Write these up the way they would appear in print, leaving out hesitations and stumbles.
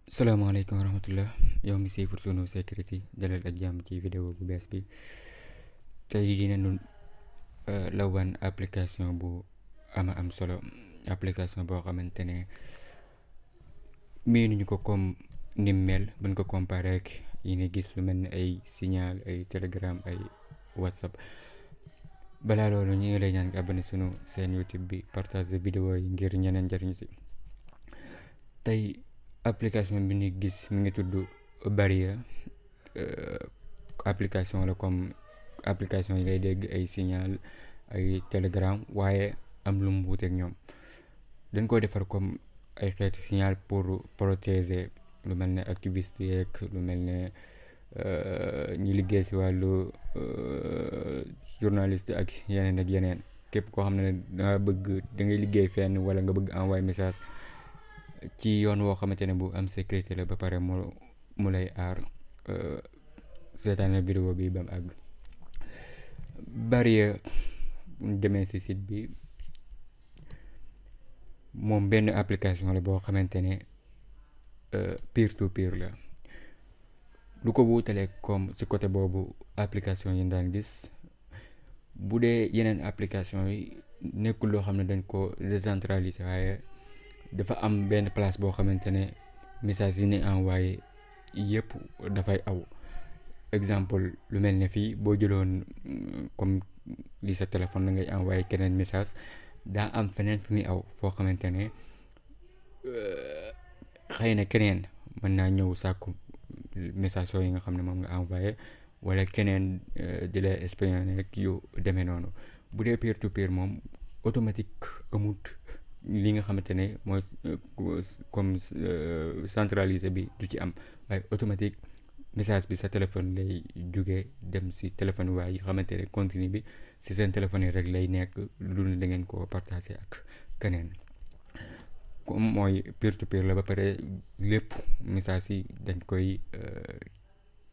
salaamaaleykum wa rahmatullah yow mi siifur sunu sécurité dalal ak jàmm ci vidéo bu bees bi tey dinañu la wan application bu am solo application boo xamante ne miinuñu ko comme nim mel buñ ko comparé ak yi ni gis lu mel ni ay Signal ay Telegram ay WhatsApp. balaa loolu ñu ngi lay ñaan nga abonné sunu seen YouTube bi partage vidéo yi ngir ñeneen njariñu si. tey application bi ni gis mi ngi tudd Barrier application la comme application yi ngay dégg ay Signal ay Telegram waaye am lu mu wuuteeg ñoom. dañ ko defar comme ay xeetu signal pour protéger lu mel ne activiste yeeg lu mel ne ñi liggéey si wàllu journaliste ak yeneen képp koo xam ne da ngay liggéey fenn wala nga bëgg envoyer message ci yoon woo xamante ne bu am sécurité la ba pare mu lay aar. seetaan vidéo bi ba mu àgg. Barrier demee si site bi moom benn application la boo xamante ne peer to peer la. lu ko wuutalee comme ci côté boobu application yi daan gis bu dee yeneen application yi nekkul loo xam ne dañ ko décentraliser waaye dafa am benn place boo xamante ne message yi ni envoyé yëpp dafay aw. exemple lu mel ne fii boo jëloon comme li sa téléphone la ngay envoyé keneen message daa am feneen fi muy aw foo xamante ne xëy na keneen mën naa ñëw sàkku message yi nga xam ne moom nga envoyé wala keneen di la espionner rek yu demee noonu. bu dee peer to peer moom automatique amut li nga xamante ne mooy comme centralisé bi du ci am waaye automatique message bi sa téléphone lay jógee dem si téléphone waaye yi xamante ne contenu bi si seen téléphone yi rek lay nekk lu ne da ngeen ko partagé ak keneen. comme mooy peer to peer la ba pare lépp message yi dañ koy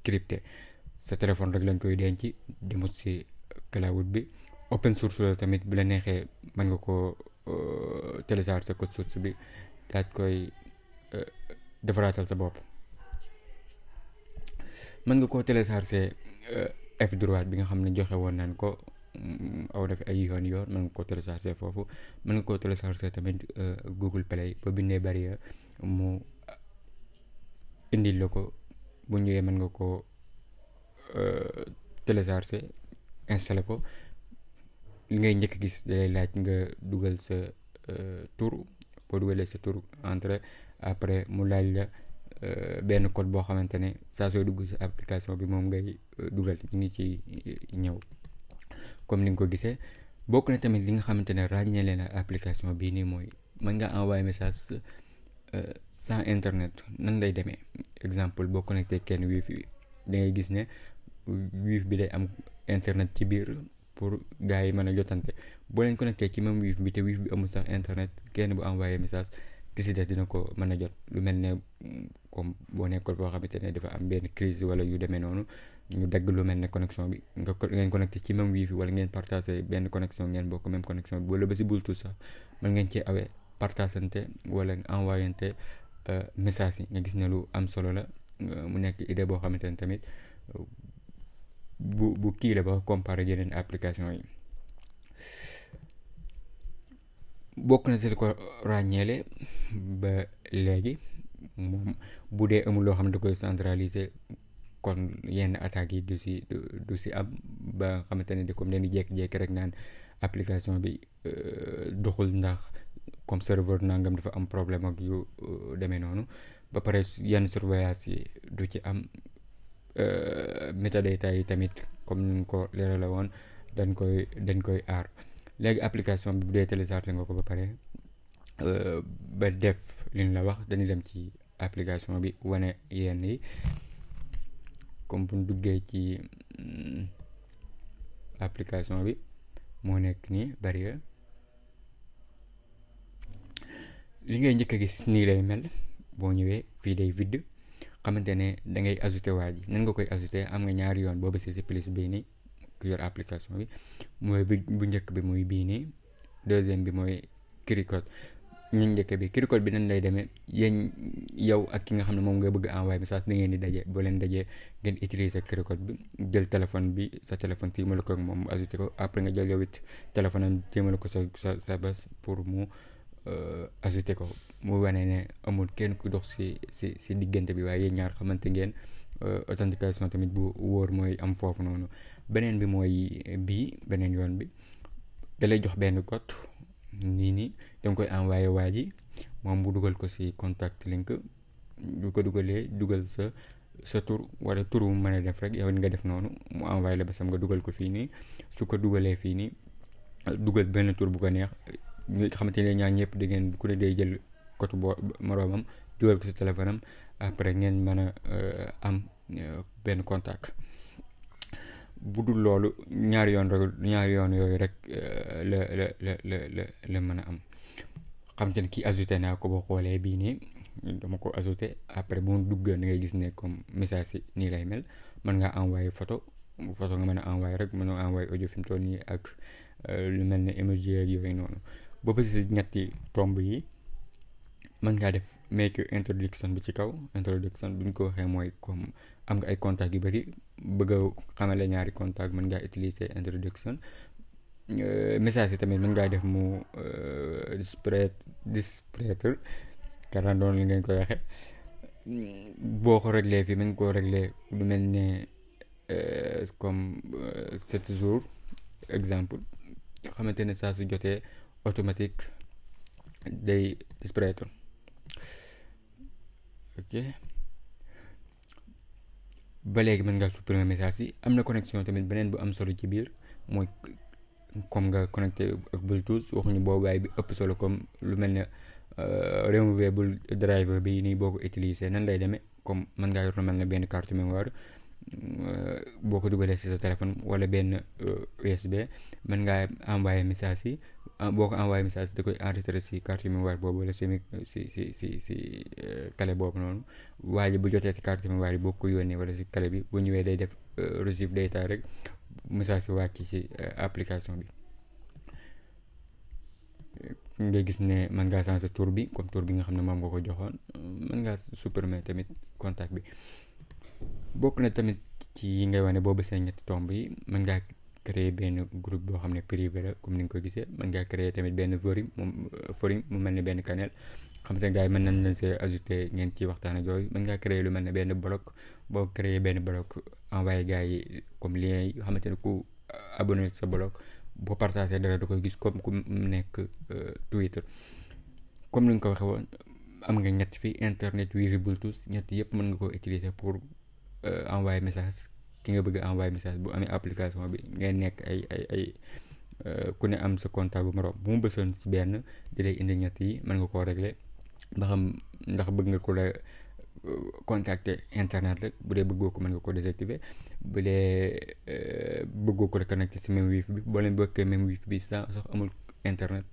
crypté sa téléphone rek lañ koy denc demut si cloud bi. open source la tamit bi la neexee mën nga ko télécharger sa code source bi daat koy defaraatal sa bopp. mën nga koo télécharger F droit bi nga xam ne joxe woon nañ ko aw def ay yoon mën nga koo télécharger foofu. mën nga koo télécharger tamit Google Play ba bindee Barrier mu indil la ko bu ñëwee mën nga koo télécharger installé ko. li ngay njëkk gis dalay laaj nga dugal sa tur boo dugalee sa tur entrée après mu laaj la benn code boo xamante ne saa sooy dugg si application bi moom ngay dugal ñu ngi ci ñëw. comme ni nga ko gisee bokk na tamit li nga xamante ne ràññeele na application bii nii mooy mën nga envoyer message sans internet. nan lay demee exemple boo connecté kenn wifi da ngay gis ne wifi bi day am internet ci biir pour gars yi mën a jotante. boo leen connecté ci même wifi bi te wifi bi amul sax internet kenn bu envoyé message ki si des dina ko mën a jot. lu mel ne comme boo nekkoon foo xamante ne dafa am benn crise wala yu demee noonu ñu dagg lu mel ne connexion bi ngeen connecté ci même wifi wala ngeen partagé benn connexion ngeen bokk même connexion bi wala ba si Bluetooth sax mën ngeen cee awee partagante wala envoyante message yi. nga gis ne lu am solo la mu nekk idée boo xamante ne tamit bu kii la ba comparé yeneen application yi. bokk na si li ko ràññeele ba léegi moom bu dee amul loo xam ne da koy centraliser kon yenn attaques yi du si am ba nga xamante ne di comme leen di jékki-jékki rek naan application bi doxul ndax comme serveur nangam dafa am problème ak yu demee noonu. ba pare yenn surveillance yi du ci am. metadata yi tamit comme ni ko leerala woon dañ koy aar. léegi application bi bu dee téléchargé nga ko ba pare ba def li ñu la wax dañuy dem ci application bi wane yenn yi comme bu ñu duggee ci application bi moo nekk nii Barrier. li ngay njëkk a gis nii lay mel boo ñëwee fii day vide xamante ne da ngay ajouté waa ji. nan nga koy ajouté am nga ñaari yoon boo bësee si plus bii nii ku yor application bi mooy bu njëkk bi muy bii nii deuxième bi mooy QR code. ñu njëkk bi QR code bi nan lay demee yéen yow ak ki nga xam ne moom nga bëgg envoyé message da ngeen di daje boo leen dajee ngeen utiliser QR code bi jël téléphone bi sa téléphone tiimale ko ak moom ajouté ko après nga jël yow it téléphone am tiimale ko sa bés pour mu ajouté ko mu wane ne amul kenn ku dox si diggante bi waaye yéen ñaar xamante ngeen authentification tamit bu wóor mooy am foofu noonu. beneen bi mooy beneen yoon bi da lay jox benn code nii danga koy envoyé waa ji moom bu dugal ko si contact link du ko dugalee dugal sa tur wala tur mu mën a def rek yow nga def noonu mu envoyé la basam nga dugal ko fii nii su ko dugalee fii nii dugal benn tur bu ko neex nga xamante ne ñaar ñëpp da ngeen ku ne day jël code moroomam dugal ko si téléphone am après ngeen mën a am benn contact. bu dul loolu ñaari yoon yooyu rek la mën a am xam te ne kii ajouté naa ko boo xoolee bii nii dama ko ajouté après bu mu dugg da ngay gis ne comme message si nii lay mel mën ngaa envoyé photo nga mën a envoyé rek mën a envoyé audio fi mu toll nii ak lu mel ne emoji ak yooyu noonu boo bëgg si ñetti tomb yi mën ngaa def make introduction bi ci kaw introduction bi ñu ko waxee mooy comme am nga ay contact yu bëri bëgg a xamale ñaari contact mën ngaa utiliser introduction message yi tamit mën ngaa def mu dispreter karaan doon li ngeen koy waxe boo ko réglé fii mën koo réglé lu mel ne comme 7 jours exemple xamante ne saa su jotee automatique day dispreter ok ba léegi mën ngaa supprimer message yi am na connexion tamit beneen bu am solo ci biir mooy comme nga connecté ak Bluetooth waxuñu boobaay bi ëpp solo comme lu mel ne removable driver bi nii boo ko utiliser nan lay demee comme mën ngaa yor lu mel ne benn carte mémoire boo ko dugalee si sa téléphone wala benn USB mën ngaa envoyer message yi boo ko envoyer message da koy enregistrer si carte mémoire boobu wala si clé boobu noonu waaye bu jotee si carte mémoire yi boo ko yónnee wala si clé bi bu ñëwee day def receive data rek message si wàcc si application bi nga gis ne mën ngaa changer tur bi comme tur bi nga xam ne moom nga ko joxoon mën ngaa supprimer tamit contact bi bokk na tamit ci yi ngay wane boo bësee ñetti tomb yi mën ngaa créer benn groupe boo xam ne privé la comme ni nga ko gisee mën ngaa créer tamit benn forum mu mel ne benn canal xam te gars yi mën nañ leen see ajouté ngeen ci waxtaan ak yooyu mën ngaa créer lu mel ne benn bloc boo créer benn bloc envoyé gars yi comme lien yi xamante ne ku abonné sa bloc boo partagé dara da koy gis comme ku nekk Twitter comme ni nga ko waxee woon am nga ñett fi internet wifi bluetooth ñett yëpp mën nga ko utiliser pour envoyer message ki nga bëgg envoyer message bu amee application bi ngay nekk ay ku ne am sa contact bu moroom bu mu bësoon ci benn di lay indi ñett yi mën nga koo régler ba xam ndax bëgg nga ko la contacter internet rek bu dee bëggoo ko mën nga ko désactiver bu dee bëggoo ko la connecter ci même wifi bi boo leen bokkee même wifi bi sax amul internet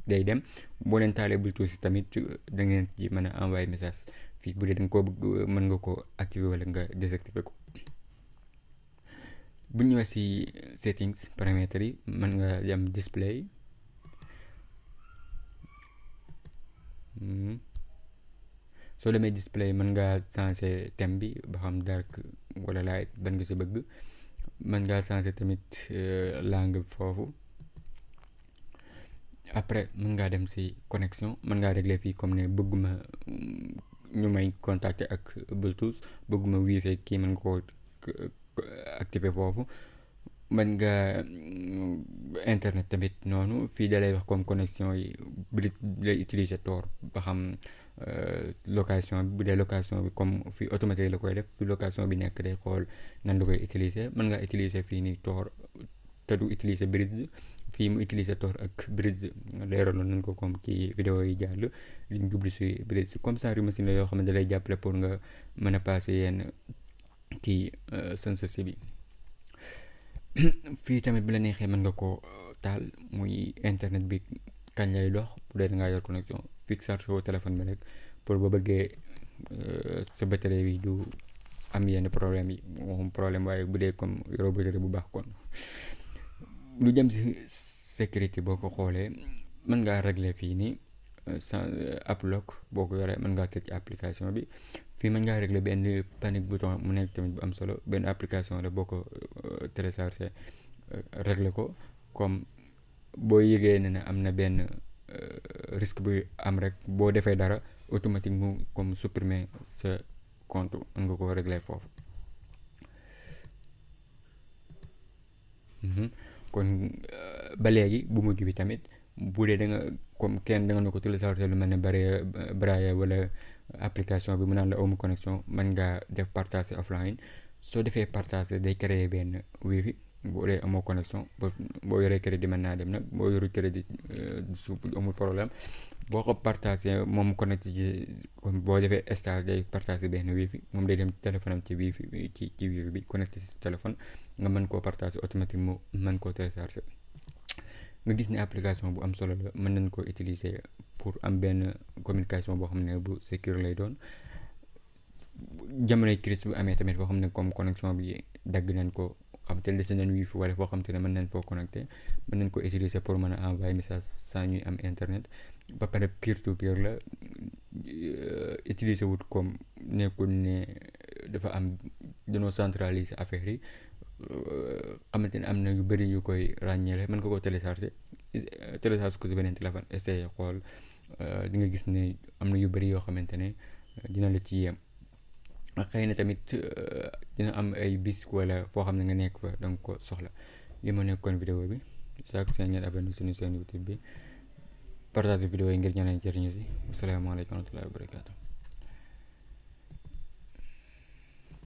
day dem boo leen taalee bluetooth si tamit da ngeen ci mën a envoyer message fii bu dee da nga koo bëgg mën nga ko activer wala nga désactiver ko bu ñëwee si settings paramètres yi mën nga yam display soo demee display mën nga changer thème bi ba xam dark wala light ban nga si bëgg mën ngaa changer tamit langue foofu après mën ngaa dem si connexion mën ngaa régler fii comme ne bëgguma ñu may contacter ak Bluetooth bëgguma wifi kii mën nga ko activer foofu mën nga internet tamit noonu fii da lay wax comme connexion yi bi lay utiliser Tor ba xam location bi bu dee location bi comme fii automatique la koy def fi location bi nekk day xool nan la koy utiliser mën ngaa utiliser fii nii Tor te du utiliser Bridge fii mu utiliser Tor ak Bridge leeraloon nañ ko comme ci vidéo yi jàll liñ jublu si Bridge comme ça ri machine la yoo xam ne da lay jàppale pour nga mën a passer yenn kii censorship bi fii tamit bu la neexee mën nga ko taal muy internet bi kañ lay dox bu dee da ngaa yor connexion fixer sa téléphone bi rek pour ba bëggee sa batterie bi du am yenn problème yi moom problème waaye bu dee comme yoroo batterie bu baax kon lu jëm si sécurité boo ko xoolee mën ngaa régler fii nii sans app lock boo ko yoree mën ngaa tëj application bi. fii mën ngaa régler benn panique bouton mu nekk tamit bu am solo, benn application la boo ko téléchargé régler ko comme boo yëgee ne am na benn risque bu am rek boo defee dara automatique mu comme supprimer sa compte mën nga ko régler foofu. kon ba léegi bu mujj bi tamit bu dee da nga comme kenn da nga ne ko télécharger lu mel ne Braille wala application bi mu naan la amu connexion, mën ngaa def partager offline. soo defee partager day créer benn wifi boo dee amoo connexion boo yoree crédit mën naa dem nag, boo yorul crédit su amul problème. boo ko partagé moom connecté ci comme boo defee star day partagé benn wifi, moom day dem téléphone am ci wifi ci wifi bi connecté ci téléphone nga mën koo partagé automatiquement mën koo téléchargé. nga gis ne application bu am solo la, mën nañ koo utiliser pour am benn communication boo xam ne bu sécure lay doon. jamonoy crise bu amee tamit foo xam ne comme connexion bi dagg nañ ko xam te dese nañ wifi wala foo xam te ne mën nañ foo connecté, mën nañ ko utiliser pour mën a envoyer message sans ñuy am internet. ba pare peer to peer la, utiliser wut comme nekkul ne dafa am dañoo centraliser affaire yi, xamante ne am na yu bëri yu koy ràññeele. mën nga ko télécharger ko si beneen téléphone, essayer xool di nga gis ne am na yu bëri yoo xamante ne dina la ci yem. xëy na tamit dina am ay bis wala foo xam ne nga nekk fa danga ko soxla. li ma nekkoon vidéo bi chaque seen ngeen abonné suñu chaîne YouTube bi, partage vidéo yi ngir ñeneen jëriñu si. asalaamaaleykum wa rahmatullahi wa barakaatu.